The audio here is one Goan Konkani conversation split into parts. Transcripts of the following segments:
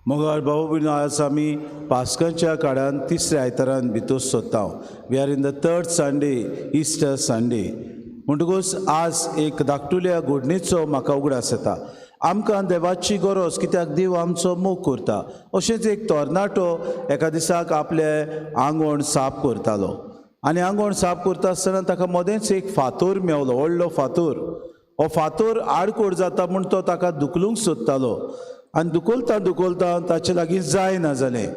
मोगाळ भाऊ भयणीनो, आज आमी पास्कांच्या काळान तिसऱ्या आयतारान भितर सोदता. We are in the third Sunday, Easter Sunday. म्हणटकूच आज एक धाकटुल्या घडणीचो म्हाका उगडास येता. आमकां देवाची गरज, कित्याक देव आमचो मोग करता. अशेंच एक तरणाटो एका दिसाक आपलें आंगण साफ करतालो आनी आंगण साफ करता आसतना ताका मदेंच एक फातोर मेवलो, व्हडलो फातोर. हो फातोर आडकोड जाता म्हूण तो ताका धुकलूंक सोदतालो आनी धुकलता धुकलता ताचे लागीं जायना जालें.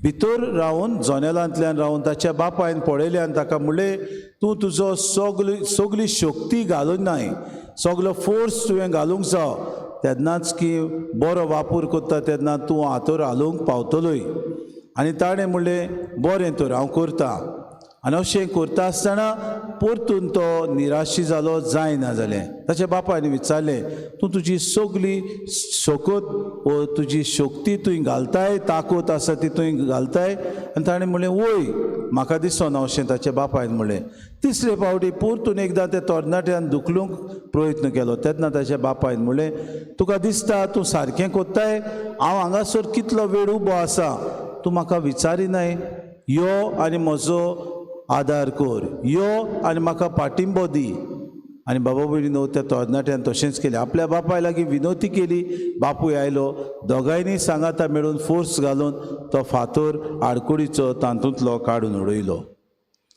भितर रावन, जनेलांतल्यान रावन ताच्या बापायन पळयलें आनी ताका म्हणलें, तूं तुजो सगली सगली शक्ती घालून नाय, सगलो फोर्स तुवें घालूंक जाव, तेन्नाच की बरो वापर करता तेन्ना तूं हातोर हालूंक पावतलोय. आनी ताणें म्हणलें, बरें तर, हांव करता. आनी अशें करता आसतना परतून तो निराशी जालो, जायना जालें. ताच्या बापायन विचारलें, तूं तुजी सगली शकत वो तुजी शक्ती तुवें घालताय, ताकद आसा ती तुवें घालताय? आनी ताणें म्हणलें, वय, म्हाका दिसना अशें ताच्या बापायन म्हणलें. तिसरे फावटी परतून एकदां त्या तरणाट्यान धुकलूंक प्रयत्न केलो तेन्ना ताच्या बापायन म्हणलें, तुका दिसता तूं सारकें कोत्ताय? हांव हांगासर कितलो वेळ उबो आसा, तूं म्हाका विचारिनाय. यो आनी म्हजो आदार कर, यो आनी म्हाका पाटिंबो दी. आनी बाबा भयणीनो, त्या तरणाट्यान तशेंच केलें. आपल्या बापाय लागीं विनवती केली. बापूय आयलो. दोगांयनी सांगाता मेळून फोर्स घालून तो फातोर आडकुडीचो तातूंतलो काडून उडयलो.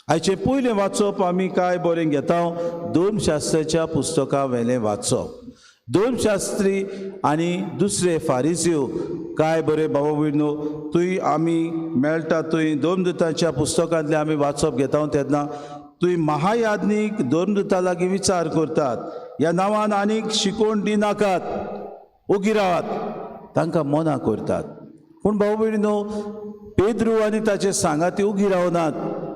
आयचें पयलें वाचप आमी काय बरें घेता, धर्मशास्त्राच्या पुस्तका वेलें वाचप. धर्मशास्त्री आनी दुसरे फारिज्यो, काय बरें बाबा भयणीनो, थंय आमी मेळटा. थंय धर्मदूताच्या पुस्तकांतलें आमी वाचप घेता तेन्ना थंय महायाज्ञीक धर्मदूता लागीं विचार करतात, ह्या नांवान आनीक शिकोवण दिनाकात, ओगी रावात. तांकां मना करतात. पूण भाऊ भयणीनो, पेद्रू आनी ताचे सांगाती उगी रावनात.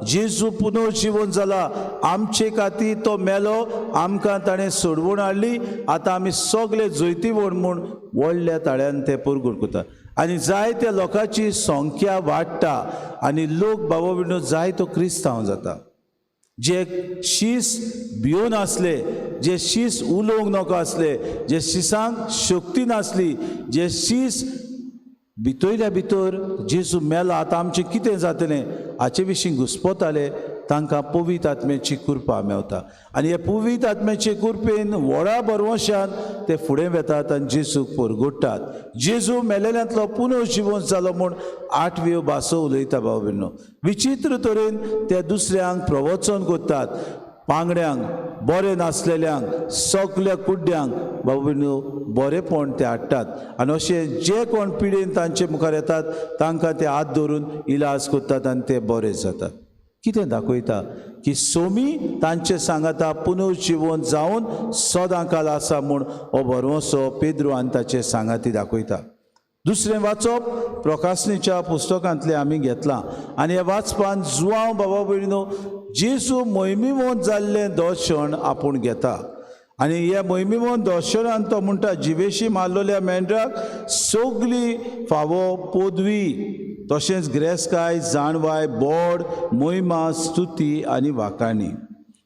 जेजू पुनर्जिवन जाला, आमचे खातीर तो मेलो, आमकां ताणें सोडवण हाडली, आतां आमी सगळे जैतिवण म्हूण व्हडल्या ताळ्यान ते परगट करतात आनी जायत्या लोकांची संख्या वाडटा आनी लोक, बाबा भयणीनो, जायतो क्रिस्तांव जाता. जे शीस भिवन आसले, जे शीस उलोवंक नाका आसले, जे शिसांक शक्ती नासली, जे शीस भितरल्या भितर जेजू मेला, आतां आमचें कितें जातलें हाचे विशीं घुस्पताले, तांकां पवित्र आत्म्याची कृपा मेवता आनी हे पवित्र आत्म्याचे कृपेन व्हडा भरवंशान ते फुडें वेतात आनी जेजूक परगुट्टात. जेजू मेलेल्यांतलो पुनर्जिवन जालो म्हूण आठव्यो भासो उलयता. भाव भयणीनो, विचित्र तरेन ते दुसऱ्यांक प्रवचन करतात. पांगड्यांक, बरें नासलेल्यांक, सगल्या कुड्ड्यांक, बाबा भयणीनो, बरेंपण ते हाडटात आनी अशें जे कोण पिडेन तांचे मुखार येतात तांकां ते हात धरून इलाज करतात आनी ते बरे जातात. कितें दाखयता की सोमी तांचे सांगाता पुनर्जिवन जावन सदां काल आसा म्हूण हो भरवंसो पेद्रू आनी ताचे सांगाती दाखयता. दुसरें वाचप प्रकाशनीच्या पुस्तकांतलें आमी घेतलां आनी ह्या वाचपान जुवांव, बाबा भयणीनो, जेजू मोहिमीवंत जाल्लें दर्शन आपूण घेता आनी ह्या मोहिमीवंत दर्शनान तो म्हणटा, जिवेशी मारलेल्या मेंढराक सगली फावो पदवी, तशेंच ग्रेसकाय, जाणवाय, बोड, मोहिमा, स्तुती आनी वाखाणी,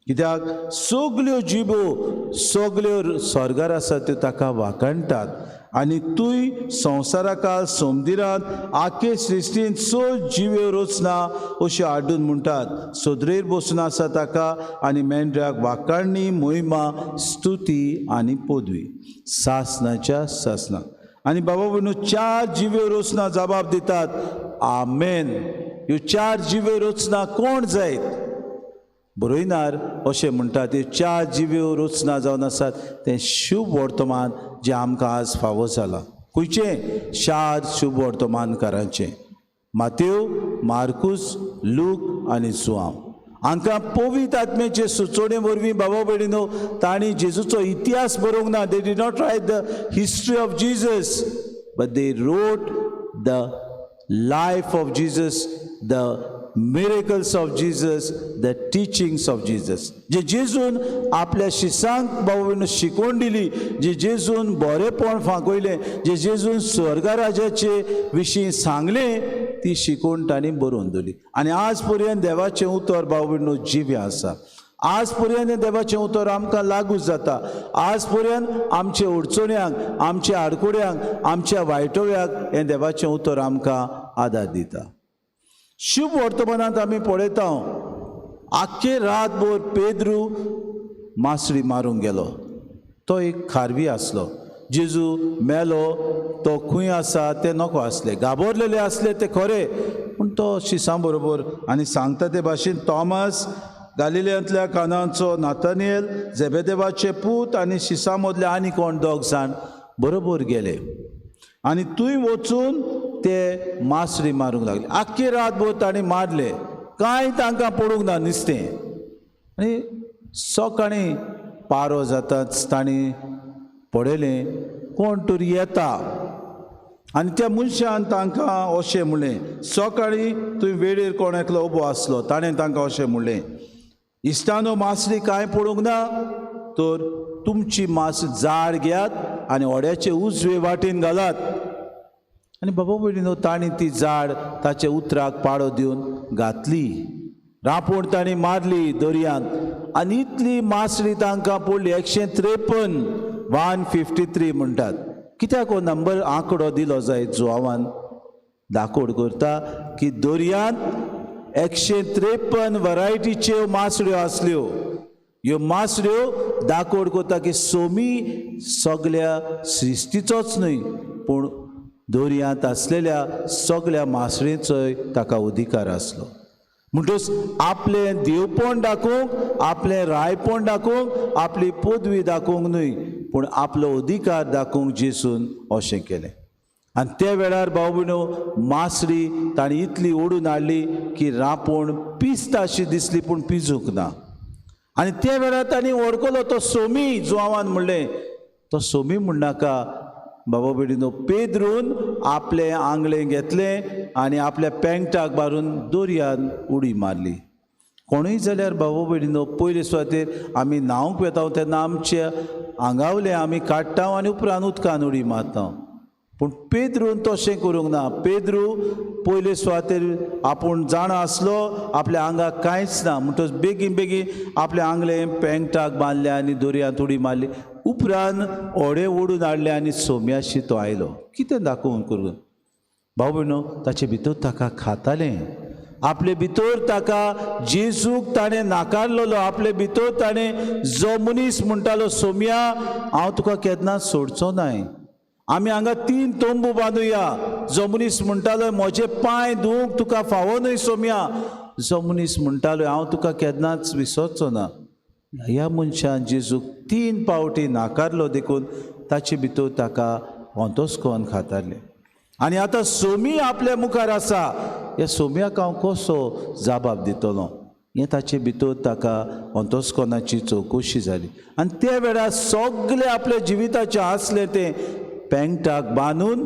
कित्याक सगल्यो जिबो सगल्यो स्वर्गार आसा त्यो ताका वाखाणटात आनी तूंय संवसाराकाल सोमदिरांत आखे सृश्टीन स जिव्यो रचना अश्यो आड्डून म्हणटात, सदरेर बसून आसा ताका आनी मेंढराक वाखाणणी, मोहिमा, स्तुती आनी पदवी सासनाच्या सासना. आनी बाबा भयणीनो, चार जिव्यो रचना जबाब दितात, आमेन. ह्यो चार जिव्यो रचना कोण जायत? बरयनार अशें म्हणटात, त्यो चार जिव्यो रचना जावन आसात तें शुभ वर्तमान जें आमकां आज फावो जालां. खंयचें? चार शुभ वर्तमानकारांचें, मातेव, मार्कूस, लूक आनी जुआंव. हांकां पवित्र आत्म्याचे सुचोवणे वरवीं, बाबा भयणीनो, तांणी जेजूचो इतिहास बरोवंक ना. They did not write the history of Jesus, but they wrote the life of Jesus, the miracles of Jesus, the teachings of Jesus. जे जेजून आपल्या शिसांक, बाबा, शिकवण दिली, जे जेजून बरेपण फांकयलें, जे जेजून स्वर्गराजाचे विशीं सांगलें, ती शिकवण तांणी बरोवन दवरली आनी आज पर्यंत देवाचें उतर, बाबा, जिवें आसा. आज पर्यंत हें देवाचें उतर आमकां लागू जाता. आज पर्यंत आमचे अडचण्यांक, आमच्या आडकुड्यांक, आमच्या वायटोव्याक हें देवाचें उतर आमकां आदार दिता. शुभ वर्तमानांत आमी पळयता, आख्खे रातभर पेद्रू मासळी मारूंक गेलो. तो एक खारवी आसलो. जेजू मेलो तो खंय आसा तें नको आसलें, घाबरलेले आसले ते खरें, पूण तो शिसां बरोबर आनी सांगता ते भाशेन थॉमस, गालिलियांतल्या कानाचो नातानियल, जेबेदेवाचे पूत आनी शिसां मदले आनी कोण दोग जाण बरोबर गेले आनी थंय वचून ते मासळी मारूंक लागले. आख्खी रातभर तांणी मारले, कांय तांकां पडूंक ना नुस्तें. आनी सकाळीं पारो जाताच तांणी पळयलें कोण तरी येता आनी त्या मनशान तांकां अशें म्हणलें. सकाळीं थंय वेळेर कोण एकलो उबो आसलो, ताणें तांकां अशें म्हणलें, इश्टानो, मासळी कांय पडूंक ना तर तुमची मास जाळ घेयात आनी होड्याचे उजवे वाटेन घालात. आनी बाबा भयणीनो, तांणी ती जाळ ताच्या उतराक पाळो दिवन घातली. रांपोण तांणी मारली दर्यांत आनी इतली मासळी तांकां पडली, 153, 153 म्हणटात. कित्याक हो नंबर आंकडो दिलो जायत? जुवावान दाकोड करता की दर्यांत 153 वरायटीच्यो मासळ्यो आसल्यो. ह्यो मासळ्यो दाकोड करता की सोमी सगल्या सृश्टीचोच न्हय, पूण दर्यांत आसलेल्या सगल्या मासळेचोय ताका अधिकार आसलो. म्हणटच आपलें देवपण दाखोवंक, आपलें रायपण दाखोवंक, आपली पदवी दाखोवंक न्हय, पूण आपलो अधिकार दाखोवंक जेसून अशें केलें. आनी त्या वेळार भाव भयणो, मासळी ताणें इतली ओडून हाडली की रांपोण पिजता अशी दिसली, पूण पिजूंक ना. आनी त्या वेळार तांणी वळखलो तो सोमी. जुवावान म्हणलें, तो सोमी म्हणनाका बाबा भयणीनो, पेद्रून आपलें आंगलें घेतलें आनी आपल्या पेंगटाक बारून दर्यान उडी मारली. कोणूय जाल्यार बाबा भयणीनो, पयले सुवातेर आमी न्हावंक वेता तेन्ना आमच्या आंगावलें आमी काडटा आनी उपरांत उदकान उडी मारता. पूण पेद्रून तशें करूंक ना. पेद्रू पयले सुवातेर आपूण जाणा आसलो आपल्या आंगाक कांयच ना, म्हणटच बेगीन बेगीन आपलें आंगलें पेंगटाक बांदलें आनी दर्यांत उडी मारली. उपरांत होडें ओडून हाडलें आनी सोम्याशी तो आयलो. कितें दाखोवन करून भाव भयणो, ताचे भितर ताका खातालें. आपले भितर ताका जेजूक ताणें नाकारलेलो. आपले भितर ताणें जो मनीस म्हणटालो, सोम्या, हांव तुका केन्नाच सोडचो नाय, आमी हांगा तीन तंबू बांदुया. जो मनीस म्हणटालो, म्हजे पांय धुवंक तुका फावो न्हय सोम्या. जो मनीस म्हणटालो, हांव तुका केन्नाच विसरचो ना. ह्या मनशान जेजूक तीन पावटी नाकारलो, देखून ताचे भितर ताका अंतस्कोन खातारलें. आनी आतां सोमी आपल्या मुखार आसा, ह्या सोम्याक हांव कसो जाबाब दितलो, हें ताचे भितर ताका अंतस्कोनाची चवकशी जाली. आनी त्या वेळार सगळे आपल्या जिविताचें आसलें तें पेंगटाक बांदून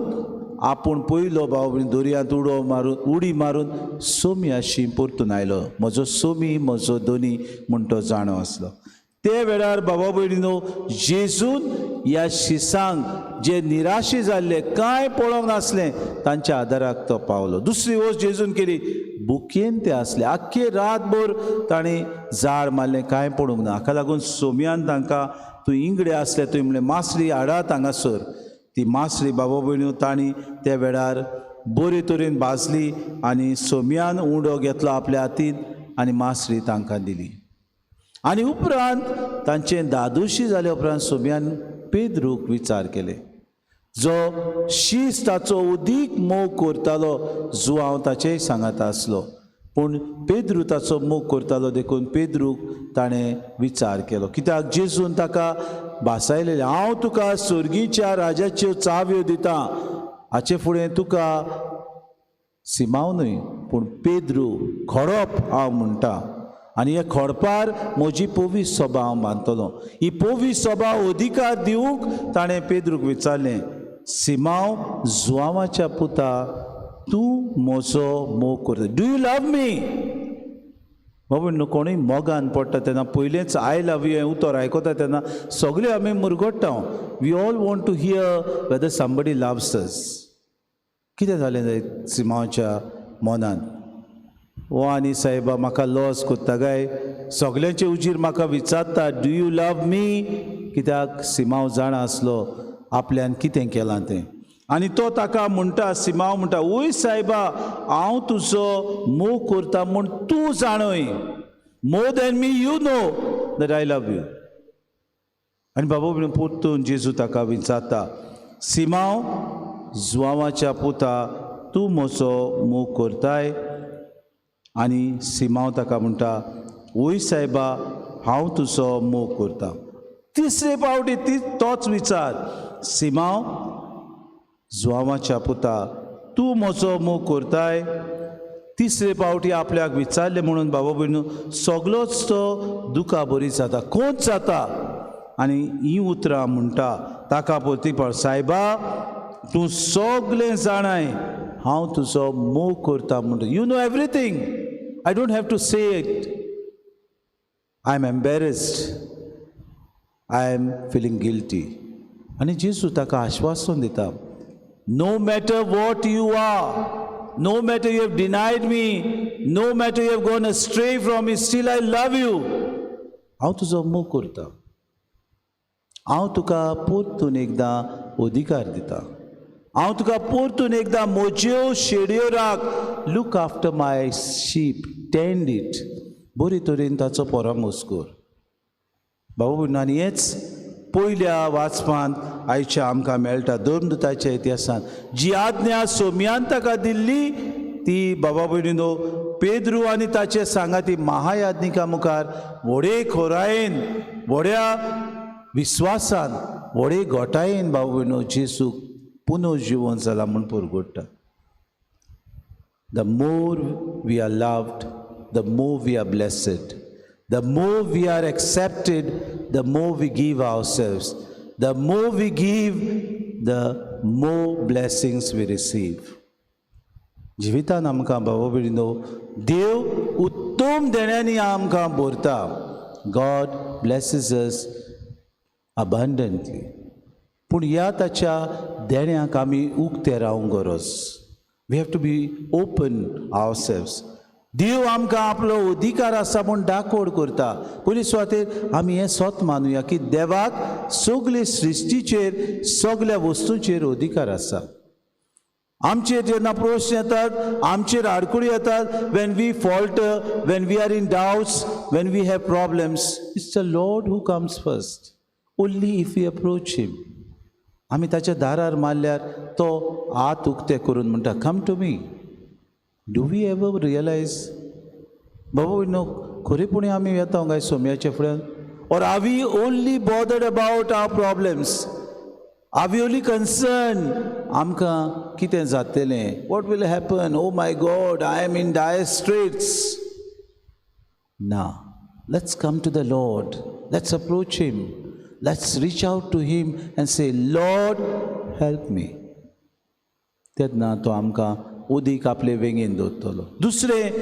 आपूण पयलो भाव दर्यांत उडो मारून उडी मारून सोम्याशी परतून आयलो. म्हजो सोमी म्हजो दोनी म्हूण तो जाणो आसलो. ते वेळार बाबा भयणीनो, जेजून ह्या शिसांक जे निराशी जाल्ले, कांय पळोवंक नासलें, तांच्या आदाराक तो पावलो. दुसरी वस्त जेजून केली, बुकेन ते आसले, आख्खे रातभर तांणी जाळ मारलें, कांय पडूंक ना. हाका लागून सोम्यान तांकां, तूं इंगडे आसले, तुवें म्हणलें, मासळी हाडात हांगासर. ती मासळी बाबा भयणीनो तांणी त्या वेळार बरे तरेन भाजली आनी सोम्यान उंडो घेतलो आपल्या हातीन आनी मासळी तांकां दिली. आनी उपरांत तांचें दादोशी जाल्या उपरांत सोम्यान पेद्रूक विचार केले, जो शीस ताचो उदीक मोग करतालो, जुवांव ताचेय सांगाता आसलो, पूण पेद्रू ताचो मोग करतालो, देखून पेद्रूक ताणें विचार केलो. कित्याक जेजून ताका भासायलेलें, हांव तुका सर्गीच्या राजाच्यो चाव्यो दितां, हाचे फुडें तुका सिमांव न्हय पूण पेद्रू खडप हांव म्हणटा, आनी हे खडपार म्हजी पवित्र सभा हांव बांदतलो. ही पवित्र सभा अधिकार दिवंक ताणें पेद्रूक विचारलें, सिमांव जुवांवाच्या पुता, तूं म्हजो मोग करता, do you love me? बाबा न्हू, कोणूय मोगान पडटा तेन्ना पयलेंच I love you हें उतर आयकता तेन्ना सगळे आमी Murgatta. We all want to hear whether somebody loves us. कितें जालें जायत सिमांवच्या मनान? ओ आनी सायबा, म्हाका लॉस कोत्ता काय? सगल्यांचे उजीर म्हाका विचारता, "Do you love me?" कित्याक सिमांव जाणा आसलो आपल्यान कितें केलां तें. आनी तो ताका म्हणटा, सिमांव म्हणटा, "वय सायबा, हांव तुजो मोग करता म्हूण तूं जाणय. More than me, you know that I love you." आनी बाबा, परतून जेजू ताका विचारता, "सिमांव, जुवांवाच्या पुता, तूं म्हजो मोग करताय?" आनी सिमांव ताका म्हणटा, "वय सायबा, हांव तुजो मोग करता." तिसरे पावटी ती तोच विचार, "सिमांव, जुवांवाच्या पुता, तूं म्हजो मोग करताय?" तिसरे पावटी आपल्याक विचारलें म्हणून बाबा भयणू, सगलोच तो दुखा बरी जाता, खोंच जाता आनी हीं उतरां म्हणटा ताका परती पावट, "सायबा, तूं सगलें जाणाय, हांव तुजो मोग करता म्हणटा. You know everything. I don't have to say it. I am embarrassed. I am feeling guilty." आनी जेजू ताका आश्वासन दिता, "No matter what you are, no matter you have denied me, no matter you have gone astray from me, still I love you. हांव तुजो मोग करता. हांव तुका परतून एकदां अधिकार दिता. हांव तुका परतून एकदां म्हज्यो शेडयो राख. Look after my sheep, tend it. बरे तरेन ताचो परामोस कर." बाबू, आनी हेंच पयल्या वाचपांत आयच्या आमकां मेळटा. धर्मदुताच्या इतिहासांत जी आज्ञा सोमयान ताका दिल्ली, ती बाबा भयणीनो, पेद्रू आनी ताचे सांगाती महायाज्ञिका मुखार व्हडे खोरायेन, व्हड्या विस्वासान, व्हडे घोटायेन, बाबा भयणो, जेजू पुनर्जिवन जाला म्हूण परगट्टा. The more we are loved, the more we are blessed. The more we are accepted, the more we give ourselves. The more we give, the more blessings we receive. जिवितान आमकां, बाबा भयणीनो, देव उत्तम देण्यांनी आमकां भरता. God blesses us abundantly. पूण ह्या ताच्या देण्याक आमी उक्ते रावंक गरज. We have to be open ourselves. देव आमकां आपलो अधिकार आसा म्हूण दाकोड करता. पयली सुवातेर आमी हें सत मानुया की देवाक सगळे सृश्टीचेर, सगल्या वस्तूंचेर अधिकार आसा. आमचेर जेन्ना प्रश्न येतात, आमचेर आडकुळी येतात, when we falter, when we are in doubts, when we have problems, it's the Lord who comes first. Only if you approach him. आमी ताच्या दारार मारल्यार तो हात उक्ते करून म्हणटा, "Come to me." Do we ever realize, बाबा न्हू, खरेपणी आमी येता काय सोम्याच्या फुड्यान, or are we only bothered about our problems? Are we only concern आमकां कितें जातलें? What will happen? Oh my God, I am in dire straits. ना. Let's come to the Lord. Let's approach him. Let's reach out to him and say, "Lord, help me." तेन्ना तो आमकां उदीक आपले वेंगेन दवरतलो. दुसरें,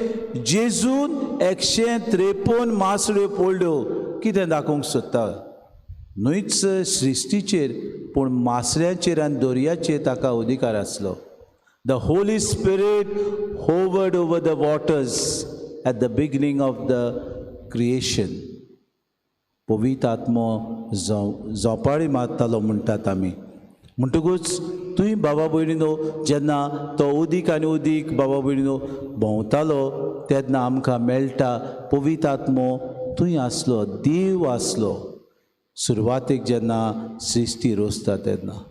जेजून 153 मासळ्यो पडल्यो. कितें दाखोवंक सोदता? न्हूच सृश्टीचेर, पूण मासळ्यांचेर आनी दर्याचेर ताका अधिकार आसलो. The Holy Spirit hovered over the waters at the beginning of the creation. पवित्र आत्मो झोपाळी मारतालो म्हणटात आमी. म्हणटकूच तुंय, बाबा भयणीनो, जेन्ना तो उदीक आनी उदीक, बाबा भयणीनो, भोंवतालो, तेन्ना आमकां मेळटा पवित्र आत्मो थंय आसलो, देव आसलो सुरवातेक जेन्ना सृश्टी रोसता तेन्ना.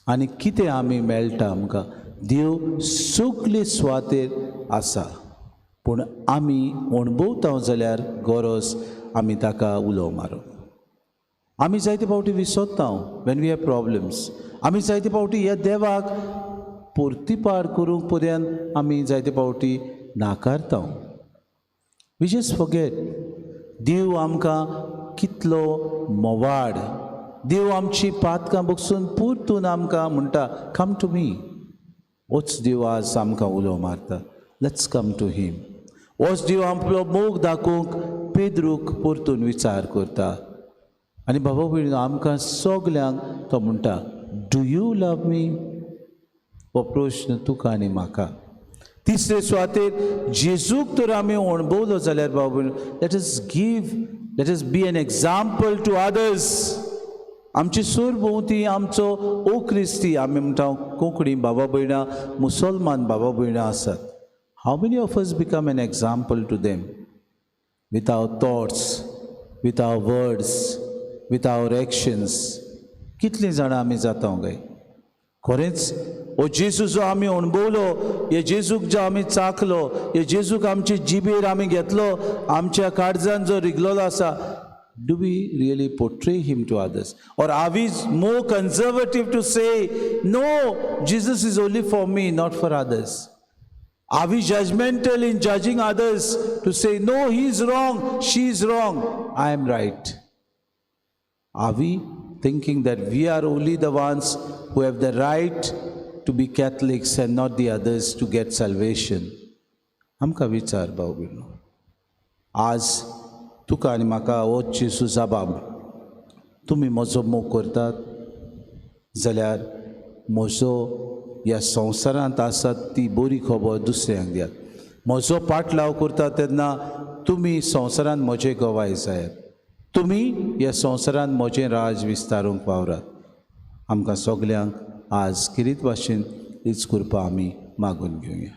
आनी कितें आमी मेळटा आमकां? देव सगले सुवातेर आसा, पूण आमी अणभवता जाल्यार गरज आमी ताका उलो मारप. आमी जायते फावटी विसरता. When we have problems, आमी जायते फावटी ह्या देवाक पोर्तिपार करूंक पर्यंत आमी जायते फावटी नाकारता. We just forget देव आमकां कितलो मोवाड. देव आमची पातकां बगसून परतून आमकां म्हणटा, "Come to me." होच देव आज आमकां उलो मारता. Let's come to him. होच देव आपलो मोग दाखोवंक पेद्रूक परतून विचार करता. आनी बाबा भयणीनो, आमकां सगल्यांक तो म्हणटा, "Do you love me?" हो प्रश्न तुका आनी म्हाका. तिसरे सुवातेर जेजूक तर आमी अणभवलो जाल्यार बाबू, let us give, let us be an example to others. आमची सरभोंवती आमचो ओ क्रिस्ती, आमी म्हणटा कोंकणी बाबा भयणां, मुसलमान बाबा भयणां आसात. How many of us become an example to them with our thoughts, with our words, with our actions? कितलीं जाणां आमी जाता काय? खरेंच हो जेजू जो आमी अणभवलो, हे जेजूक जो आमी चाखलो, हे जेजूक आमचे जिबेर आमी घेतलो, आमच्या काळजान जो रिगलेलो आसा, do we really portray him to others, or are we more conservative to say, "No, Jesus is only for me, not for others"? Are we judgmental in judging others to say, "No, he is wrong, she is wrong, I am right"? Are we thinking that we are only the ones who have the right to be Catholics and not the others to get salvation? आमकां विचार भाव भयणो. आज तुका आनी म्हाका हो जेजू जबाब, तुमी म्हजो मोग करतात जाल्यार म्हजो ह्या संवसारांत आसात ती बरी खबर दुसऱ्यांक दियात. म्हजो पाटलाव करता तेन्ना तुमी संवसारांत म्हजे गवाय जायात. तुमी ह्या संवसारांत म्हजें राज विस्तारूंक वावरात. आमकां सगल्यांक आज किरीत भाशेन हीच कृपा आमी मागून घेवया.